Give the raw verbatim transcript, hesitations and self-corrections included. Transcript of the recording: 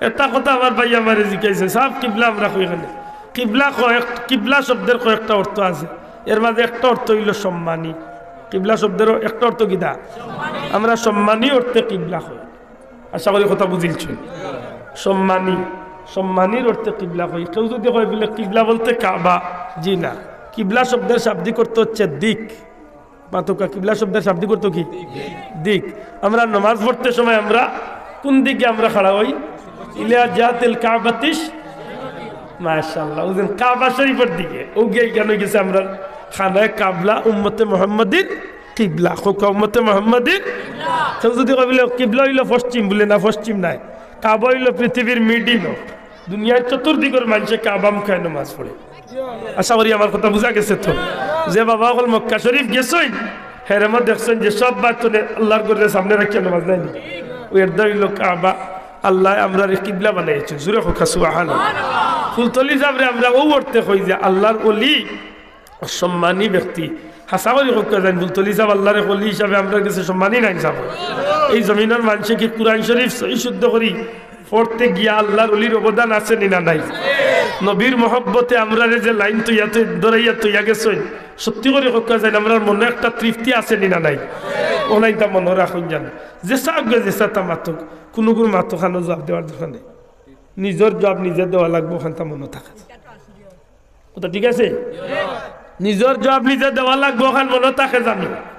এটা কথা আমার ভাই আমারে জিকাইছে, "সাব, কিবলা আমরা কই কেনে?" কিবলা কয়েক, কিবলা শব্দের কয়েকটা অর্থ আছে, এর মাঝে একটা অর্থ অইলো সম্মানী। কিবলা শব্দেরও একটা অর্থ কিতা? আমরা সম্মানী অর্থে কিবলা কই। আশা করি কথা বুঝিলছইন। সম্মানী, সম্মানীর অর্থে কিবলা কই। কেউ যদি কয় বলে, "কিবলা বলতে কাবা", জি না। কিবলা শব্দের শাব্দিক অর্থ হচ্ছে দিক। মাতুক্কা, কিবলা শব্দের শাব্দিক অর্থ কি? দিক। আমরা নমাজ পড়তে সময় আমরা কোন দিকে আমরা খাড়া অই? ইলা জিহাতিল কাবাতিশ, মাশাআল্লাহ, ওই যে কাবা শরীফের দিকে। ও গিয়ে কেন গেছে আমরা খানায়ে কাবলা, উম্মতে মুহাম্মাদির কিবলা, খোকা উম্মতে মুহাম্মাদির। কেউ যদি কয় বলে, "কিবলা অইলো পশ্চিম", বলে, "না, পশ্চিম নায়, কাবা অইলো পৃথিবীর মিডিল।" দুনিয়ার চতুর্দিকের মানুষে কাবা মুখায় নমাজ পড়ে। আশা করি আমার কথা বুঝা গেছে তো। যে বাবা অকল মক্কা শরীফ গেছইন, হেরেমা দেখছইন যে সব বাচ্চাদের আল্লাহর ঘরের সামনে রাখিয়া নমাজ নায় নি। ওই এর দ্বারা অইলো কাবা, আল্লাহ আমরারে কিবলা বানাইছে। জুরে কউক্কা সুবহানাল্লাহ। ফুলতলি সাবরে আমরা ও অর্থে কই যে আল্লাহর অলি, সম্মানী ব্যক্তি। হাছা করি কউক্কা যাইন, ফুলতলি সাব আল্লাহর অলি হিসাবে আমরার গেছে সম্মানী নায় সাব? এই জমিনর মানুষে কি কোরআন শরীফ সহি শুদ্ধ করি পড়তে গিয়া আল্লাহর অলির অবদান আছে নি না নাই? নবীর মহব্বতে আমরারে যে লাইন তৈয়া তৈ-, ধরাইয়া তৈয়া গেছইন, সত্যি করি কউক্কা যাইন, আমরার মনো একটা তৃপ্তি আছে নি না নাই? ও নাই তা মনো রাখইন জানো। যে সাব গে যে সাব তা মাতুক, কুনুগুর মাতো খানো জবাব দেওয়ার দরকার নাই। নিজর জবাব নিজে দেওয়া লাগবো, অখান তা মনো থাকে। কথা ঠিক আছে? নিজর জবাব নিজে দেওয়া লাগবো, অখান মনো থাকে জানো।